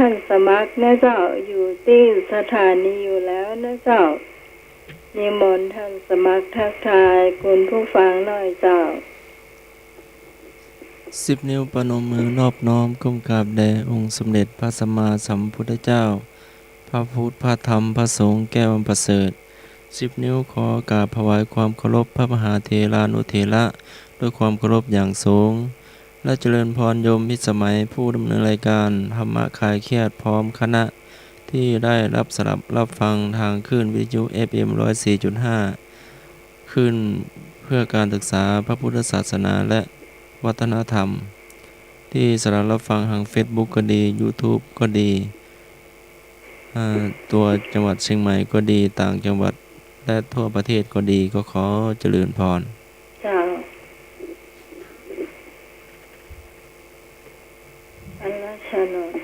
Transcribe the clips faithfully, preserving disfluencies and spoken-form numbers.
านสมัครนะเจ้า อยู่ตี้สถานีอยู่แล้วนะเจ้า นิมนต์ท่านสมัครทักทายคุณผู้ฟังหน่อยเจ้า สิบนิ้วประนมมือนอบน้อมก้มกราบแด่องค์สมเด็จพระสัมมาสัมพุทธเจ้า พระพุทธ พระธรรม พระสงฆ์ แก้วอันประเสริฐ สิบนิ้วขอกราบถวายความเคารพพระมหาเถรานุเถระ ด้วยความเคารพอย่างสูง และเจริญพรโยมพิสมัยผู้ดำเนินรายการธรรมะคลายเครียดพร้อมคณะ ที่ได้รับสดับรับฟังทางคลื่นวิทยุ เอฟเอ็ม ร้อยสี่จุดห้า คลื่นเพื่อการศึกษาพระพุทธศาสนาและวัฒนธรรม ที่สดับรับฟังทางเฟซบุ๊กก็ดี ยูทูบก็ดี อ่า ตัวจังหวัดเชียงใหม่ก็ดี ต่างจังหวัดและทั่วประเทศก็ดี ก็ขอเจริญพร เจ้า อาจารย์รัชนนท์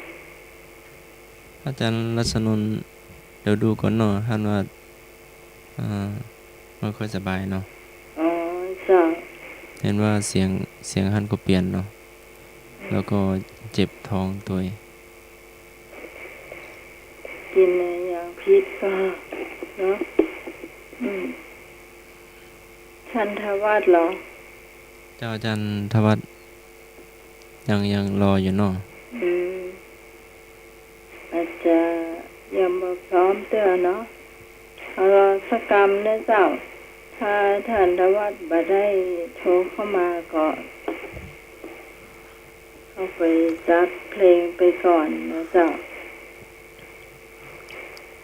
อาจารย์รัชนนท์ เดี๋ยวดูก่อนเนาะ ท่านว่า อ่า ไม่ค่อยสบายเนาะ อ๋อ เจ้า เห็นว่าเสียง เสียงท่านก็เปลี่ยนเนาะ แล้วก็เจ็บท้องตวย กิ๋นอะหยังผิดก็ เนาะ อืม ท่านธวัชเหรอ เจ้า อาจารย์ธวัช ยัง ยังรออยู่เนาะ อืม อาจจะยังบ่พร้อมเตื้อเนาะ เอารอสักกำนะเจ้า ถ้าท่านธวัชบ่ได้โทรเข้ามาก็ เอาไปจัดเพลงไปก่อนนะเจ้า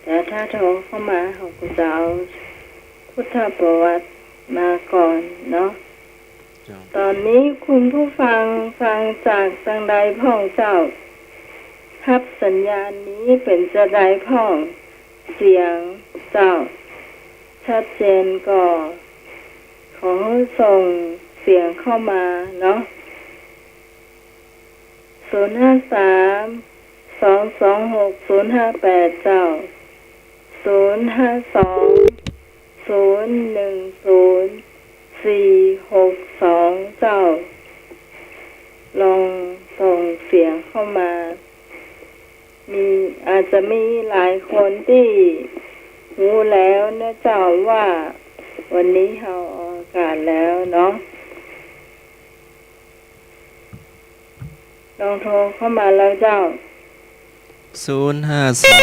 แต่ถ้าโทรเข้ามาเขาก็จะเอาพุทธประวัติมาก่อนเนาะ เจ้า ต๋อนนี้คุณผู้ฟังฟังจากตังใดพ่องเจ้า ฮับสัญญาณนี้เป๋นจาใดพ่อง เสียงเจ้า ชัดเจนก่อ ขอส่งเสียงเข้ามาเนาะ ศูนย์ห้าสาม สองสองหก ศูนย์ห้าแปด เจ้า ศูนย์ห้าสอง ศูนย์หนึ่งศูนย์ สี่หกสอง เจ้า ลองส่งเสียงเข้ามา มี อาจจะมีหลายคนตี้ฮู้แล้วนะเจ้า ว่าวันนี้เฮาออกอากาศแล้วเนาะ ลองโทรเข้ามาแล้วเจ้า ศูนย์ห้าสอง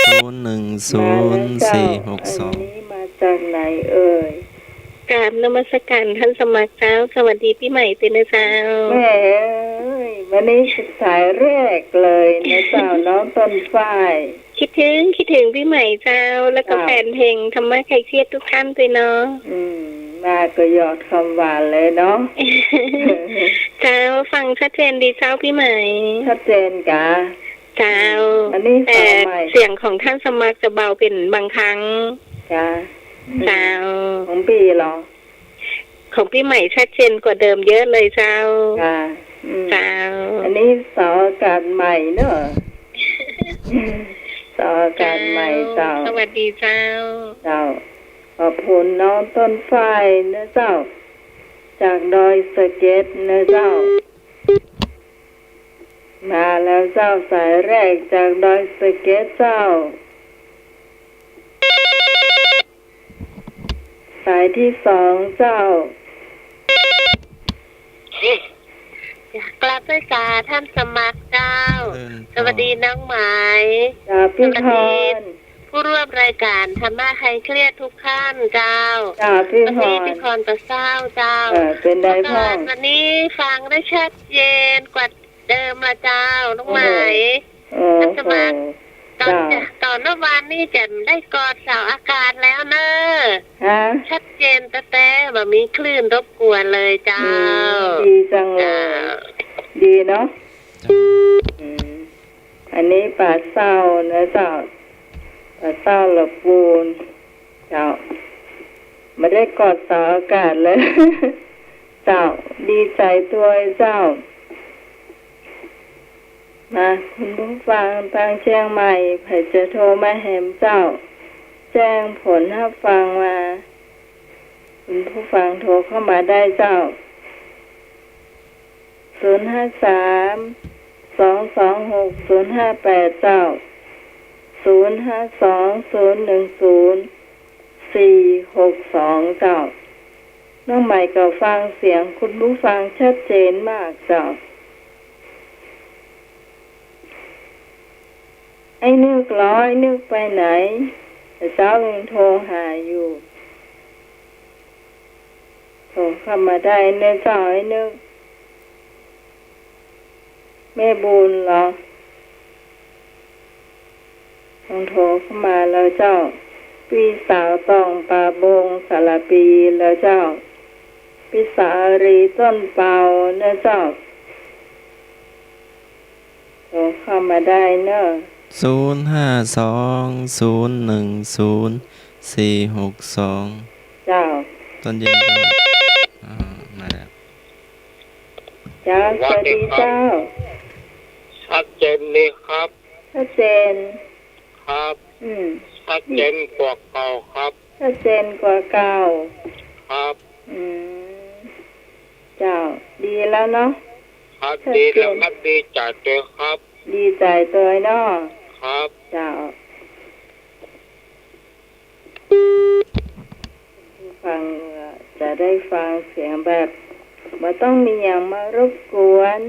ศูนย์หนึ่งศูนย์ สี่หกสอง มาแล้วเจ้า อันนี้มาจากไหนเอ่ย กราบนมัสการท่านสมัครเจ้า สวัสดีปี๋ใหม่เต๊อะนะเจ้า แหมเอ้ย วันนี้สายแรกเลยนะเจ้า น้องต้นฝ้าย คิดถึง คิดถึงปี๋ใหม่เจ้า แล้วก็ เจ้า แฟนเพลงธรรมะคลายเครียดทุกท่านด้วยเนาะ อืม มาก็หยอดคำหวานเลยเนาะ เจ้า ฟังชัดเจนดีเจ้าปี๋ใหม่ ชัดเจนกา เจ้า อันนี้ แต่ สาวใหม่ เสียงของท่านสมัครจะเบาเป๋นบางครั้ง กา เจ้า ของปี๋เหรอ ของปี๋ใหม่ชัดเจนกว่าเดิมเยอะเลยเจ้า ค่ะ อืม เจ้า อันนี้เสาอากาศใหม่เนอะ เสาอากาศใหม่เจ้า เจ้า สวัสดีเจ้า เจ้า ขอบคุณน้องต้นฝ้ายนะเจ้า จากดอยสะเก็ดนะเจ้า มาแล้วเจ้า สายแรกจากดอยสะเก็ดเจ้า สายที่สองเจ้า กราบไหว้สาท่านสมัครเจ้า เจริญพร สวัสดีน้องไหม เจ้า พี่พร สวัสดีผู้ร่วมรายการธรรมะคลายเครียดทุกท่านเจ้า เจ้า พี่พร สวัสดีพี่พรตาเศร้าเจ้า เออ เป๋นใดพ่อง วันนี้ฟังได้ชัดเจนกว่าเดิมละเจ้า น้องไหม โอ้โห เออ อาตมา โอ้โห ต๋อน เจ้า ต๋อนเมื่อวานนี้จะได้กอดเสาอากาศแล้วเนอะ ฮะ ชัดเจนแต๊ๆ บ่มีคลื่นรบกวนเลยเจ้า อืม ดีจังเลย เจ้า ดีเนาะ เจ้า อืม อันนี้ปาเศร้านะเจ้า ปาเศร้าละปูน เจ้า บ่ได้กอดเสาอากาศเลย เจ้า ดีใจ๋ตวยเจ้า มา คุณผู้ฟังตางเจียงใหม่ ใผจะโทรมาแหมเจ้า แจ้งผลรับฟังมา คุณผู้ฟังโทรเข้ามาได้เจ้า ศูนย์ห้าสาม สองสองหกศูนย์ห้าแปด เจ้า ศูนย์ห้าสองศูนย์หนึ่งศูนย์สี่หกสอง เจ้า น้องใหม่ก็ฟังเสียงคุณผู้ฟังชัดเจนมากเจ้า ไอ้นึกเหรอ ไอ้นึกไปไหน แต่เจ๊ายังโทรหาอยู่ โทรเข้ามาได้เนอะเจ้า ไอ้นึก แม่บุญเหรอ ลองโทรเข้ามาแล้วเจ้า ปี้สาวตองปาบงสารภีแล้วเจ้า ปี้สาวรีต้นเปาเนอะเจ้า โทรเข้ามาได้เนอะ ศูนย์ห้าสองศูนย์หนึ่งศูนย์สี่หกสอง เจ้า ตอนเย็นก็ อ่า มาแล้ว เจ้า สวัสดีเจ้า ชัดเจนดีครับ ชัดเจน ครับ อืม ชัดเจนกว่าเก่าครับ ชัดเจนกว่าเก่า ครับ อืม เจ้า ดีแล้วเนาะ ครับ ชัดเจน ดีแล้วครับ ดีใจ๋ตวยครับ ดีใจ๋ตวยเนาะ ครับ เจ้า ฟัง จะได้ฟังเสียงแบบ บ่ต้องมีหยังมารบกวน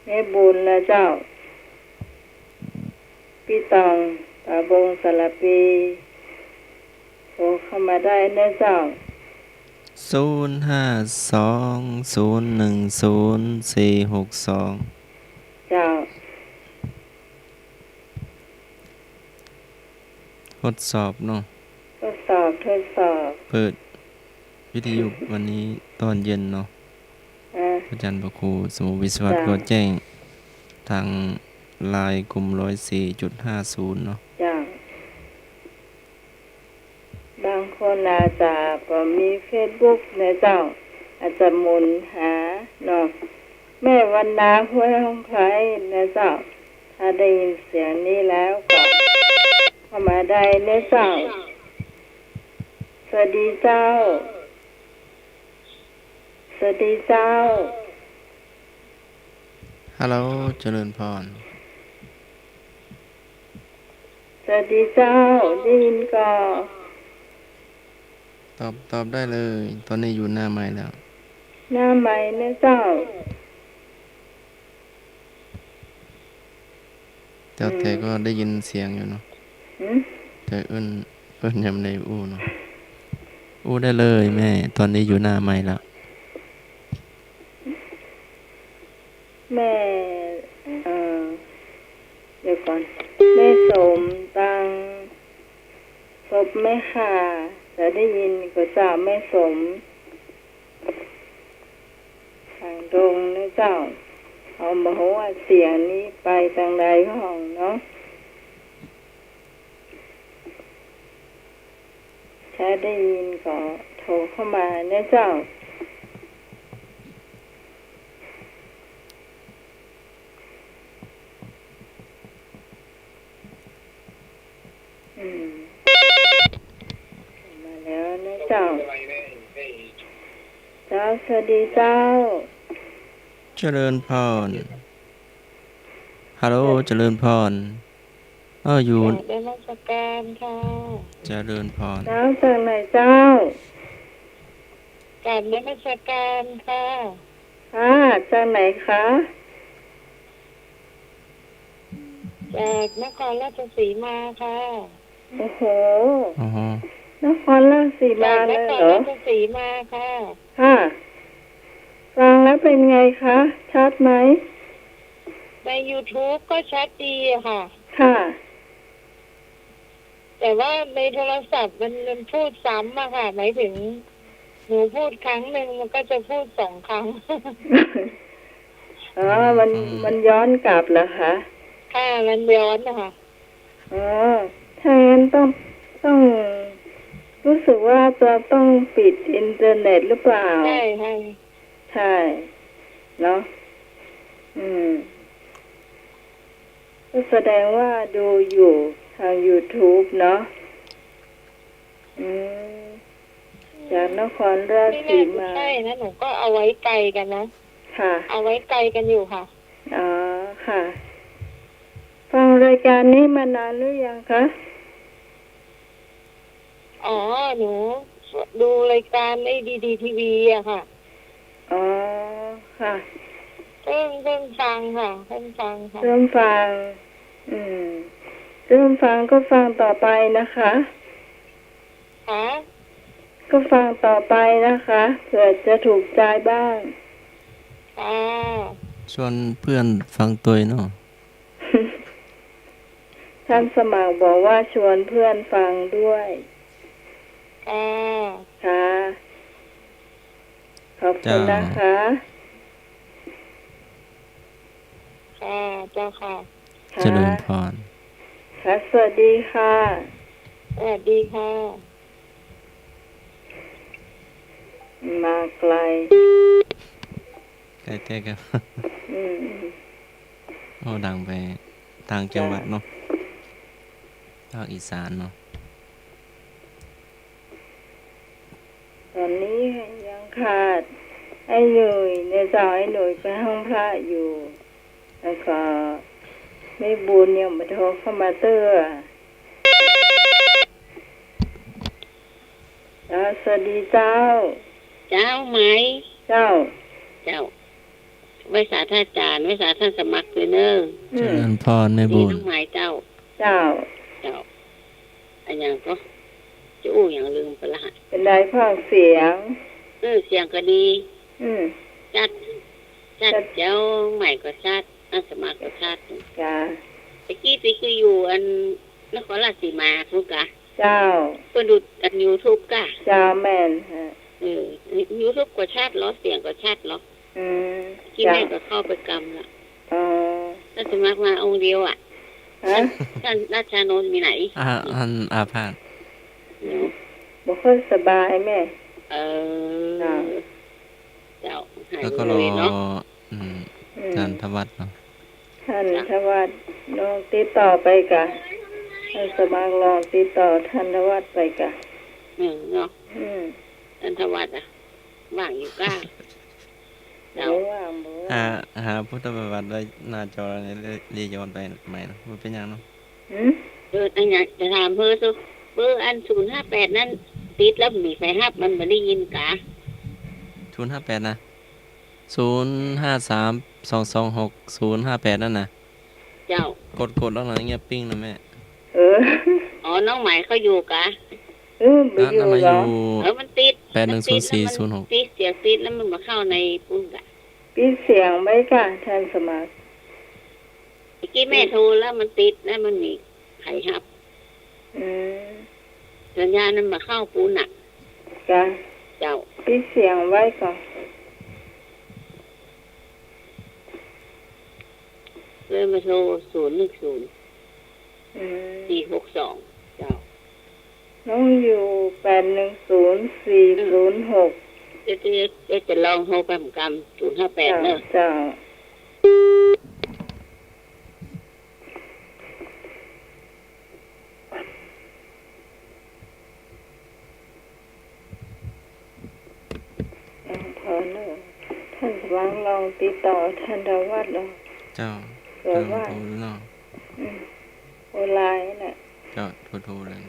แม่บุญนะเจ้า ปี้ตองปาบงสารภี โทรเข้ามาได้นะเจ้า ศูนย์ห้าสองศูนย์หนึ่งศูนย์สี่หกสอง เจ้า ทดสอบเนาะ ทดสอบ ทดสอบ เปิดวิทยุวันนี้ตอนเย็นเนาะ อ่า พระอาจารย์พระครูสมุทรวิศวัตร เจ้า ก็แจ้งทางไลน์กลุ่มร้อยสี่จุดห้าศูนย์เนาะ เจ้า บางคนอาจจะบ่มีเฟซบุ๊กนะเจ้า อาจจะหมุนหาเนาะ แม่วันนาห้วยห้องไคล้นะเจ้า ถ้าได้ยินเสียงนี้แล้วก็เข้ามาได้นะเจ้า สวัสดีเจ้า สวัสดีเจ้า ฮัลโหล เจริญพร สวัสดีเจ้า ได้ยินก่อ ตอบ ตอบได้เลย ตอนนี้อยู่หน้าไมค์แล้ว หน้าไมค์นะเจ้า เจ้า อืม แต่ก็ได้ยินเสียงอยู่เนาะ หืม แต่เอิ้น เอิ้นยังบ่ได้อู้เนาะ อู้ได้เลยแม่ ตอนนี้อยู่หน้าไมค์แล้ว แม่ เอ่อ เดี๋ยวก่อน แม่สมตัง ศพแม่ข่า จะได้ยินก่อเจ้า แม่สม ทางดงนะเจ้า เฮาบ่ฮู้ว่าเสียงนี้ไปตางใดพ่องเนาะ ถ้าได้ยินก็โทรเข้ามานะเจ้า อืม มาแล้วนะเจ้า เจ้า สวัสดีเจ้า เจริญพร ฮัลโหล เจริญพร เออ อยู่ กราบนมัสการค่ะ เจริญพร เจ้า จากไหนเจ้า กราบนมัสการค่ะ ค่ะ จากไหนคะ จากนครราชสีมาค่ะ โอ้โห โอ้โห นครราชสีมาเลยเหรอ จากนครราชสีมาค่ะ ค่ะ ฟังแล้วเป็นไงคะ ชัดไหม ในยูทูบก็ชัดดีอะค่ะ ค่ะ แต่ว่าในโทรศัพท์มัน มันพูดซ้ำอะค่ะ หมายถึงหนูพูดครั้งหนึ่งมันก็จะพูดสองครั้ง อ๋อ มัน อืม มันย้อนกลับเหรอคะ ค่ะ มันย้อนนะคะ อ๋อ ถ้างั้นต้อง ต้อง รู้สึกว่าจะต้องปิดอินเทอร์เน็ตหรือเปล่า ใช่ ใช่ ใช่ เนาะ อืม ก็แสดงว่าดูอยู่ทางยูทูบเนาะ อืม จากนครราชสีมา ไม่น่าจะใช่นะ หนูก็เอาไว้ไกลกันนะ ค่ะ เอาไว้ไกลกันอยู่ค่ะ อ๋อ ค่ะ ฟังรายการนี้มานานหรือยังคะ อ๋อ หนูดูรายการไอ้ดีดีทีวีอะค่ะ อ๋อ ค่ะ เพิ่ง เพิ่งฟังค่ะ เพิ่งฟังค่ะ เพิ่งฟัง อืม เพิ่งฟังก็ฟังต่อไปนะคะ ค่ะ ก็ฟังต่อไปนะคะ เผื่อจะถูกใจบ้าง ค่ะ ชวนเพื่อนฟังตวยเนาะ ท่านสมัครบอกว่าชวนเพื่อนฟังด้วย ค่ะ ค่ะ ขอบคุณนะคะ เจ้า ค่ะ เจ้าค่ะ ค่ะ เจริญพร ค่ะ สวัสดีค่ะ สวัสดีค่ะ มาไกล ไกลแต๊ครับ อืม โอ้ ดังไปต่างจังหวัดเนาะ ภาคอีสานเนาะ ต๋อนนี้ยังขาดไอ้หนุ่ยเนี่ยเจ้า ไอ้หนุ่ยไปห้องพระอยู่ แล้วก็แม่บุญยังบ่โทรเข้ามาเตื้อ เจ้า สวัสดีเจ้า เจ้าไหม เจ้า เจ้า ไหว้สาท่านอาจารย์ ไหว้สาท่านสมัครด้วยเนอะ อืม เจริญพรแม่บุญ นี่น้องไหมเจ้า เจ้า เจ้า อะหยังก็ จะอู้หยังลืมไปละหะ เป็นไดพ่องเสียง เออ เสียงก็ดี อืม ชัด ชัด ชัด เจ้า ไหมก็ชัด อันสมัครก็ชัด จ้า ตะกี้ไปคืออยู่อันนครราชสีมาพู้นกะ เจ้า เปิ้นดูอันยูทูบกะ เจ้า แม่นฮะ เออ ยูทูบก็ชัดเหรอ เสียงก็ชัดเหรอ อืม กี้ เจ้า แม่ก็เข้าไปกำละ อ๋อ แล้วสมัครมาองค์เดียวอะ ฮะ ท่าน ท่านราชานนท์มีไหน อ่า อันอาพาธ เนาะ บ่ค่อยสบายแม่ เออ เจ้า เจ้า หาย แล้วก็รอ เร็วๆเนาะ อืม อืม ท่านธวัฒน์เนาะ ท่านธวัฒน์ลองติดต่อไปกะ ท่านสมัครลองติดต่อท่านธวัฒน์ไปกะ อืม เนาะ อืม ท่านธวัฒน์อะ ว่างอยู่ก้า เจ้า บ่ว่าง บ่ว่าง หา หาพุทธประวัติไว้หน้าจอเนี่ย เลย เลยย้อนไปใหม่เนาะ บ่เป๋นหยังเนาะ หืม เออ อันเนี้ยจะถามเฮอสุ เบอร์อันศูนย์ห้าแปดนั้น ติดแล้วบ่มีใผฮับ มันบ่ได้ยินกา ศูนย์ห้าแปดนะ ศูนย์ห้าสาม สองสองหก ศูนย์ห้าแปด นั่นน่ะ เจ้า กด กดแล้วนะ เงียบปิ้งนะแม่ เออ อ๋อ น้องไหมเขาอยู่กา เออ บ่อยู่ นั่นน่ะ เหรอ อยู่ เออ มันติด แปดหนึ่งศูนย์สี่ศูนย์หก มันติด เสียงติดแล้วมันบ่เข้าในปุ้นกะ ปิดเสียงไว้กะ ท่านสมัคร เมื่อกี้แม่โทรแล้วมันติดแล้วมันมีใผฮับ อืม สัญญาณมันบ่เข้าปูนน่ะ จ้ะ เจ้า ปิดเสียงไว้ก่อน เลยมาโทร ศูนย์หนึ่งศูนย์ อืม สี่หกสอง เจ้า น้องอยู่ แปดหนึ่งศูนย์ สี่ศูนย์หก เดี๋ยว เดี๋ยว เดี๋ยวจะลองโทรไปเหมือนกัน ศูนย์ห้าแปด เจ้า เนอะ เจ้า เออ พอเนอะ ท่านสมัครลองติดต่อท่านธวัฒน์ลอง เจ้า เผื่อว่า เจ้าโทรเนาะ อืม โทรไลน์น่ะ เจ้า โทร โทรเลย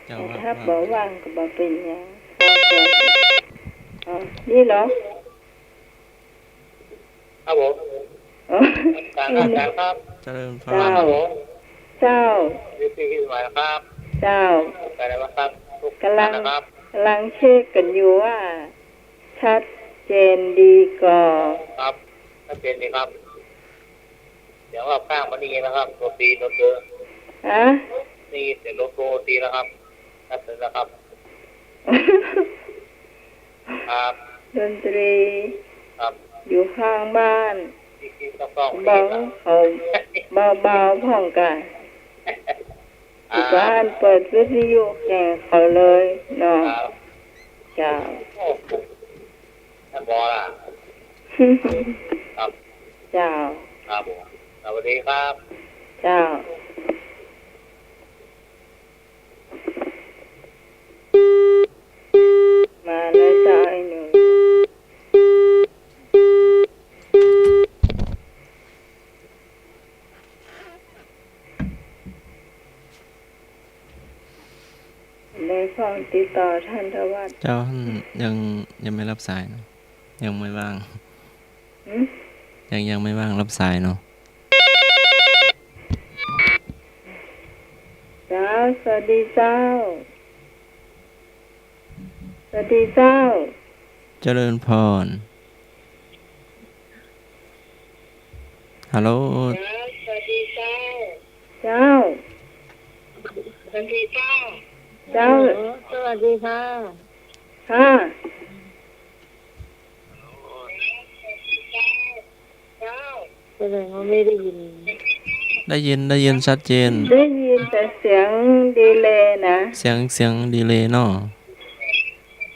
เจ้า ถ้าบ่ว่างก็บ่เป๋นหยัง อ๋อ นี่เหรอ ครับผม อ๋อ อาจารย์ครับ อาจารย์ครับ เจริญพร เจ้า ครับผม เจ้า ยินดีที่สมัยนะครับ เจ้า ไปแล้วครับ ทุกท่านนะครับ กำลัง กำลังเช็คกันอยู่ว่า ชัดเจนดีก่อ ครับ ชัดเจนดีครับ เสียงรอบข้างบ่ได้ยินนะครับ ดนตรี ดนตรี ฮะ ได้ยินเสียงดนตรีนะครับ ชัดเจนแล้วครับ ครับ ดนตรี ครับ อยู่ข้างบ้าน ติ๊กติ๊กต๊อกต๊อก เบา นี่ครับ เขาเบาๆพ่องกะ อ่า อยู่บ้านเปิดวิทยุแข่งเขาเลยเนาะ ครับ เจ้า โอ้ ท่านบอล่ะ ครับ เจ้า ครับผม สวัสดีครับ เจ้า ท่านทวัช เจ้า ท่านยัง ยังไม่รับสายเนาะ ยังไม่ว่าง หืม ยัง ยังไม่ว่างรับสายเนาะ เจ้า สวัสดีเจ้า สวัสดีเจ้า เจริญพร ฮัลโหล เจ้า สวัสดีเจ้า เจ้า สวัสดีเจ้า เจ้า ฮัลโหล สวัสดีค่ะ ค่ะ แสดงว่าไม่ได้ยิน ได้ยิน ได้ยินชัดเจน ได้ยินแต่เสียงดีเลย์นะ เสียง เสียงดีเลย์เนาะ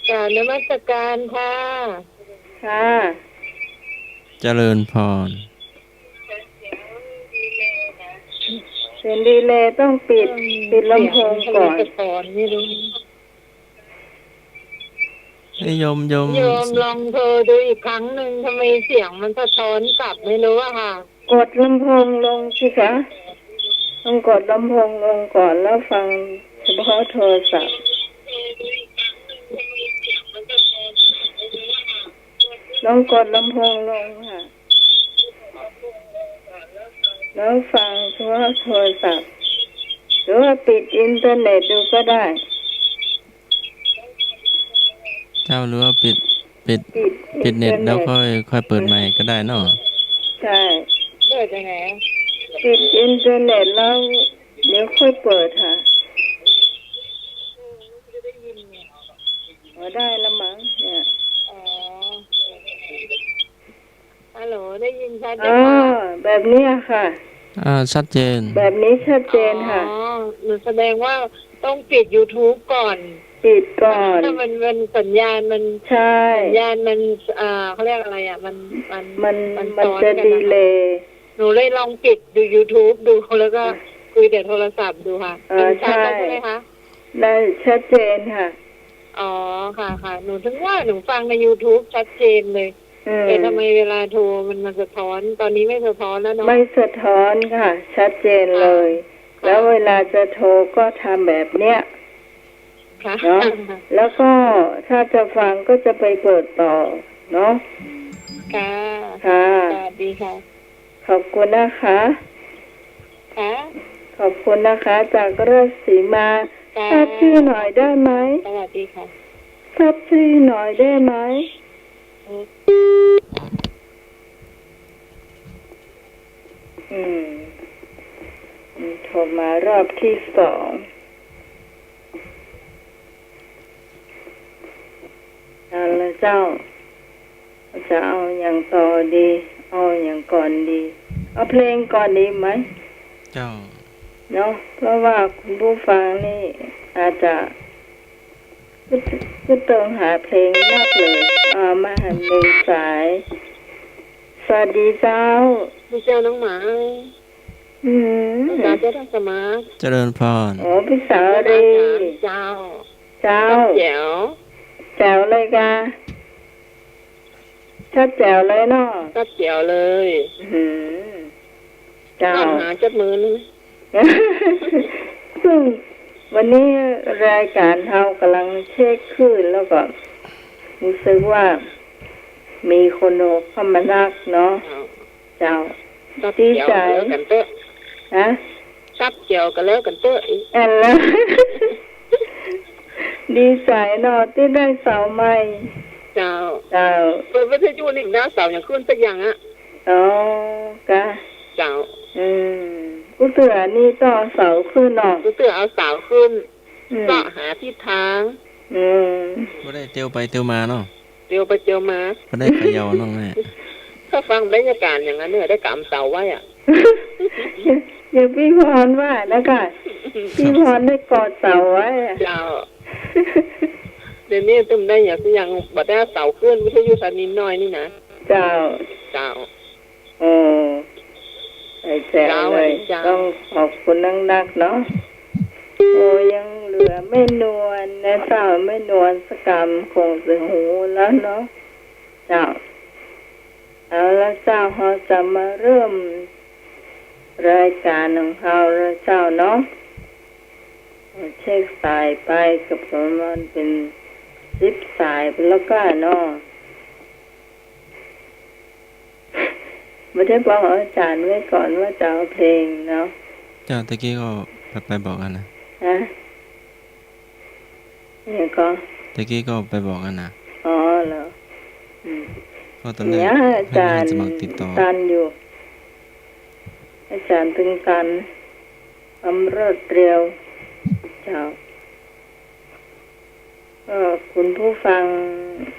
กราบนมัสการค่ะ ค่ะ เจริญพร เสียงดีเลย์ต้องปิด อืม ปิดลำโพงก่อน เสียงมันทำไมสะท้อนไม่รู้ นี่โยม โยม โยมลองโทรดูอีกครั้งหนึ่ง ทำไมเสียงมันสะท้อนกลับไม่รู้อะค่ะ กดลำโพงลงสิคะ ลองกดลำโพงลงก่อนแล้วฟังเฉพาะโทรศัพท์ ลองกดลำโพงลงค่ะ แล้วฟังเฉพาะโทรศัพท์ หรือว่าปิดอินเทอร์เน็ตดูก็ได้ เจ้า หรือว่าปิด ปิด ปิด ปิดเน็ต อินเทอร์เน็ต แล้วค่อย ค่อยเปิดใหม่ก็ได้เนาะ ใช่ เปิดยังไงอะ ปิดอินเทอร์เน็ตแล้วเดี๋ยวค่อยเปิดค่ะ อ๋อ ได้ละมั้งเนี่ย อ๋อ ฮัลโหล ได้ยินชัดไหมคะ อ๋อ แบบเนี้ยค่ะ อ่า ชัดเจน แบบนี้ชัดเจนค่ะ อ๋อ หนูแสดงว่าต้องปิดยูทูบก่อน ปิดก่อน มัน มันสัญญาณมัน ใช่ สัญญาณมัน อ่า เขาเรียกอะไรอะ มัน มัน มัน มัน มัน ซ้อน จะ กันนะคะ ดีเลย์ หนูเลยลองปิดดูยูทูบดู แล้วก็ อ่ะ คุยแต่โทรศัพท์ดูค่ะ เออ มันชัดแล้ว ใช่ ใช่ไหมคะ ได้ชัดเจนค่ะ อ๋อ ค่ะ ค่ะ หนูถึงว่าหนูฟังในยูทูบชัดเจนเลย อืม แต่ทำไมเวลาโทรมันมาสะท้อน ตอนนี้ไม่สะท้อนแล้วเนาะ ไม่สะท้อนค่ะ ชัดเจนเลย ค่ะ แล้วเวลาจะโทรก็ทำแบบเนี้ย ค่ะ เนาะ แล้วก็ถ้าจะฟังก็จะไปเปิดต่อเนาะ ค่ะ ค่ะ สวัสดีค่ะ ขอบคุณนะคะ ค่ะ ขอบคุณนะคะ จากราชสีมา ค่ะ ทราบชื่อหน่อยได้ไหม สวัสดีค่ะ ทราบชื่อหน่อยได้ไหม อืม อืม โทรมารอบที่สอง เอาละเจ้า จะเอาอย่างต่อดี เอาอย่างก่อนดี เอาเพลงก่อนดีไหม เจ้า เนาะ เพราะว่าคุณผู้ฟังนี่อาจจะ กึ๊ด กึ๊ดเติงหาเพลงนักเลย อ่า มาแหมหนึ่งสาย สวัสดีเจ้า พี่เจ้าน้องหมา อืม เจ้า เจ้าท่านสมา เจริญพร โอ้ พี่สาวรี เจ้า เจ้า เจ้า ชัดแจ๋ว แจ๋วเลยกา ชัดแจ๋วเลยเนาะ ชัดแจ๋วเลย อื้อหือ เจ้า หาจัดมือนึง ซึ่งวันนี้รายการเฮากำลังเช็คคลื่นแล้วก็รู้สึกว่ามีคนโทรเข้ามานักเนาะ เจ้า เจ้า ชัดแจ๋ว ดีใจ ก็แล้วกันเต๊อะ ฮะ ชัดแจ๋วก็แล้วกันเต๊อะ อันละ ดีใจเนาะ ตี้ได้เสาใหม่ เจ้า เจ้า เปิดวิทยุนี่นะ เสายังขึ้นสักอย่างอะ อ๋อ กะ เจ้า อืม กู้เตื้อนี่ต้องเอาเสาขึ้นเนาะ กู้เตื้อเอาเสาขึ้น อืม เซาะหาทิศทาง อืม บ่ได้เตียวไปเตียวมาเนาะ เตียวไปเตียวมา บ่ได้เขย่าเนาะแม่ ถ้าฟังบรรยากาศอย่างนั้นเนี่ย ได้กำเสาไว้อะ อย่าง อย่างพี่พรว่านะคะ พี่พรได้กอดเสาไว้อะ เจ้า เดี๋ยวนี้ตึมได้อย่าง อย่างบ่ได้เอาเสาขึ้น วิทยุสถานีน้อยนี่นะ เจ้า เจ้า โอ้ ไอ้แจ๋วเลย เจ้า สวัสดีเจ้า ต้องขอบคุณนักๆเนาะ โอ้ ยังเหลือแม่นวลนะเจ้า แม่นวลสกำคงจะหูแล้วเนาะ เจ้า เอาละเจ้า เฮาจะมาเริ่มรายการของเฮาแล้วเจ้าเนาะ เช็คสายไปก็ประมาณเป็น สิบสายไปแล้วก้าเนาะ บ่ได้บอกอาจ๋ารย์ไว้ก่อนว่าจะเอาเพลงเนาะ เจ้า ตะกี้ก็ไป ไปบอกอันนะ ฮะ เนี่ยก็ ตะกี้ก็ไปบอกอันนะ อ๋อเหรอ อืม ก็ตอนแรก เนี่ย อาจ๋ารย์ ให้สมัครติดต่อ ตันอยู่ อาจ๋ารย์ตึงตัน ความรวดเร็ว เจ้า ก็คุณผู้ฟัง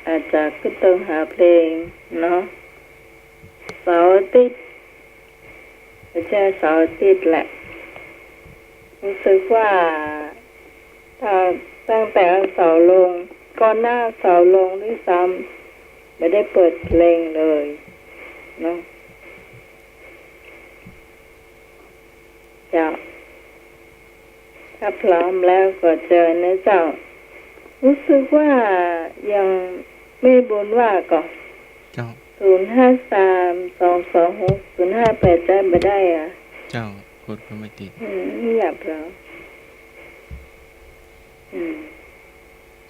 อาจจะกึ๊ดเติงหาเพลงเนาะ เสาร์อาทิตย์ ไม่ใช่เสาร์อาทิตย์แหละ รู้สึกว่า ตั้ง ตั้งแต่วันเสาร์ลง ก่อนหน้าวันเสาร์ลงด้วยซ้ำ ไม่ได้เปิดเพลงเลยเนาะ เจ้า ถ้าพร้อมแล้วก็เชิญนะเจ้า รู้สึกว่ายังไม่บุญว่าก่อ เจ้า ศูนย์ห้าสาม สองสองหก ศูนย์ห้าแปด ใจ๊บ่ได้อะ เจ้า กดก็ไม่ติด อืม เงียบแล้ว อืม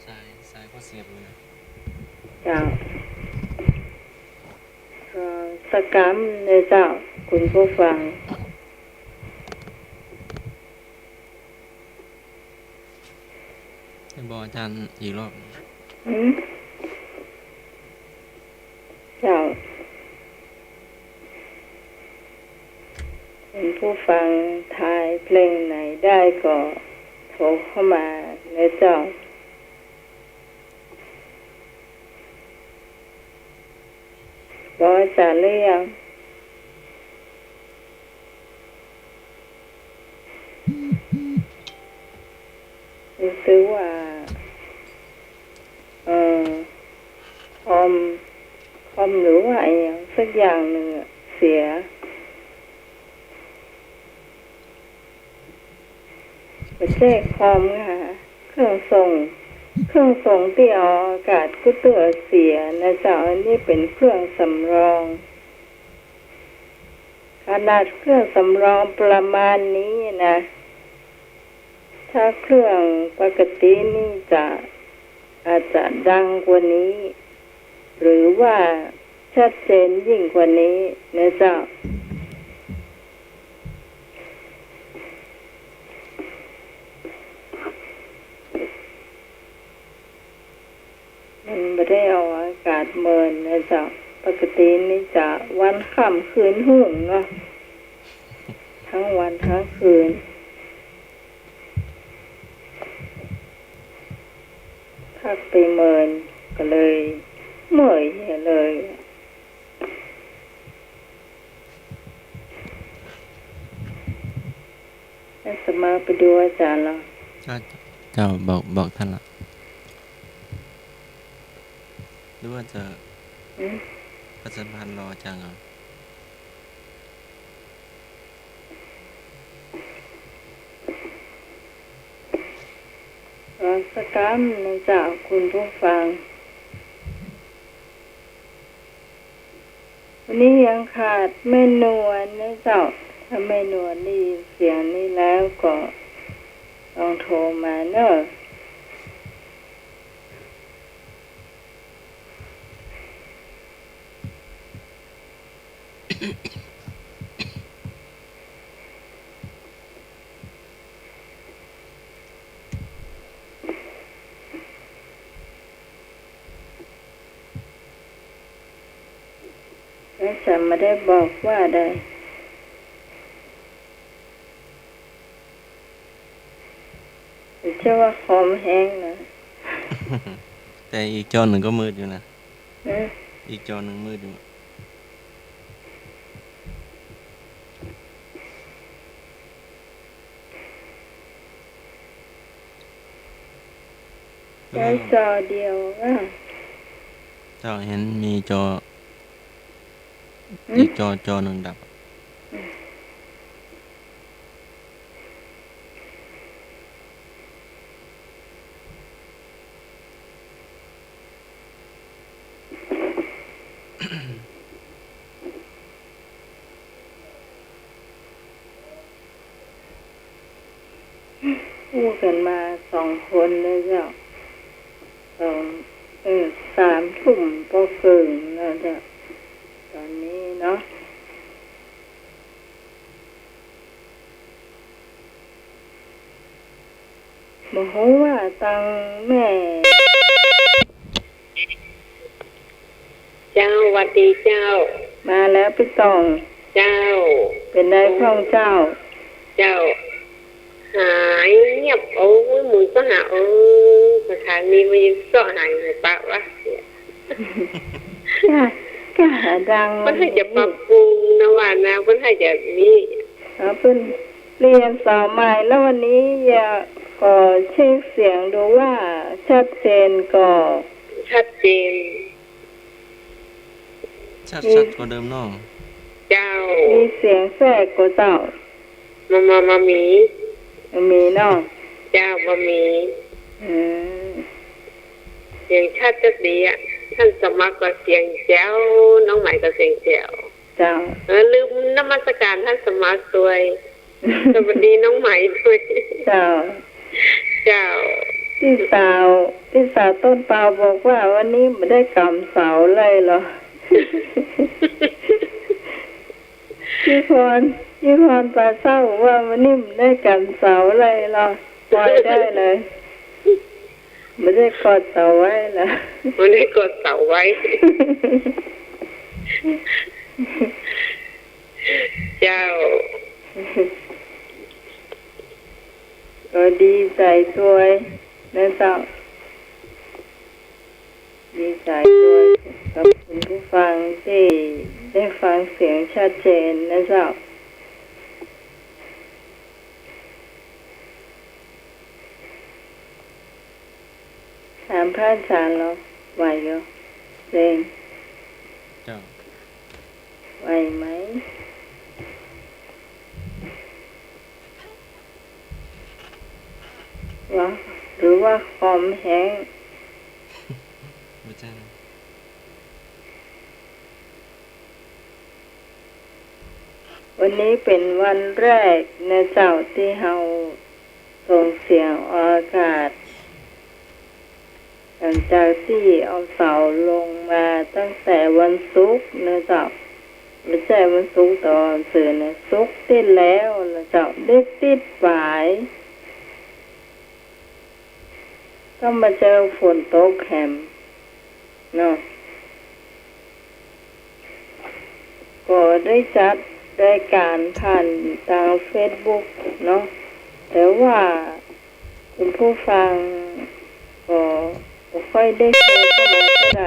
สาย สายก็เสียบอยู่นะ เจ้า รอสักกำเน่อเจ้า คุณผู้ฟัง ให้บอกอาจ๋ารย์อีกรอบ อืม เจ้า คุณผู้ฟังทายเพลงไหนได้ก็โทรเข้ามาเน่อเจ้า บอกอาจ๋ารย์หรือยัง รู้สึกว่า เอ่อ คอม คอมหรือว่าอะไรสักอย่างหนึ่งอะ เสีย บ่ใจ้คอมค่ะ เครื่องส่ง เครื่องส่งตี้ออกอากาศก็เตื้อเสียนะเจ้า อันนี้เป๋นเครื่องสำรอง ขนาดเครื่องสำรองประมาณนี้นะ ถ้าเครื่องปกตินี่จะ อาจจะดังกว่านี้ หรือว่าชัดเจนยิ่งกว่านี้นะเจ้า มันบ่ได้ออกอากาศเมินนะเจ้า ปกตินี่จะวันค่ำคืนฮุ่งเนาะ ทั้งวันทั้งคืน พักไปเมินก็เลยเมื่อยเลย อาตมาไปดูอาจ๋ารย์ละ เจ้า เจ้า บอก บอกต้านละ หรือว่าจะ อืม ประชาสัมพันธ์รออาจ๋ารย์ก่อน รอสักกำเน่อเจ้า คุณผู้ฟัง วันนี้ยังขาดแม่นวลเน่อเจ้า ถ้าแม่นวลได้ยินเสียงนี้แล้วก็ลองโทรมาเน่อ แล้วจะไม่ได้บอกว่าใด เจ้าว่าคอมแฮงก์นะ แต่อีกจอนึ่งก็มืดอยู่นะ เออ อีกจอนึ่งมืดอยู่ ใจ๊จอเดียวอะ เจ้าเห็นมีจอ อืม อีกจอ จอนึ่งดับ อืม อู้กั๋นมาสองคนเลยเจ้า สอง เออ สามทุ่มปอเกิ่งแล้วเจ้า ต๋อนนี้เนาะ บ่ฮู้ว่าตังแม่ เจ้า หวัดดีเจ้า มาแล้วปี้ต่อง เจ้า เป๋นใดพ่องเจ้า เจ้า หายเงียบ โอ้ย หมุนเซาะหา เออ สถานีวิทยุเซาะหาอยู่ปะวะ ก้า ก้าดัง เปิ้นหื้อจะปรับปรุงนะว่านะ เปิ้นหื้อจะมี อ๋อ เปิ้นเปลี่ยนเสาใหม่แล้ว วันนี้อยากขอเช็คเสียงดูว่าชัดเจนก่อ ชัดเจน ชัด มี ชัดกว่าเดิมเนาะ เจ้า มีเสียงแทรกก่อเจ้า บ่ บ่ บ่มี บ่มีเนาะ เจ้า บ่มี อืม เสียงชัดจักดีอะ ต้านสมัครก็เสียงแจ๋ว น้องใหม่ก็เสียงแจ๋ว เจ้า เออ ลืมนมัสการต้านสมัครตวย สวัสดีน้องใหม่ตวย เจ้า เจ้า ตี้สาว ตี้สาวต้นเปาบอกว่าวันนี้บ่ได้ก๋ำเสาเลยเหรอ พี่พร พี่พรปาเศร้าว่าวันนี้บ่ได้ก๋ำเสาเลยเหรอ ปล่อยได้เลย บ่ได้กอดเสาไว้เหรอ บ่ได้กอดเสาไว้ เจ้า ก็ดีใจ๋ตวยนะเจ้า ดีใจ๋ตวยกับคุณผู้ฟังตี้ได้ฟังเสียงชัดเจนนะเจ้า ถามพระอาจารย์เหรอ ไหวเหรอ เจน เจ้า ไหวไหม วะ หรือว่าคอมแฮงก์ บ่ใจ้นะ วันนี้เป๋นวันแรกนะเจ้า ตี้เฮาส่งเสียงออกอากาศ หลังจากตี้เอาเสาลงมาตั้งแต่วันศุกร์นะเจ้า บ่ใจ้วันศุกร์ต๋อนซืนนะ ศุกร์ตี้แล้วนะเจ้า ได้ติ๊ดป๋าย ก็มาเจอฝนตกแหมเนาะ ก็ได้จัดรายก๋านผ่านตางเฟซบุ๊กเนาะ แต่ว่าคุณผู้ฟังก็บ่ค่อยได้โทรเข้ามาเท่าใด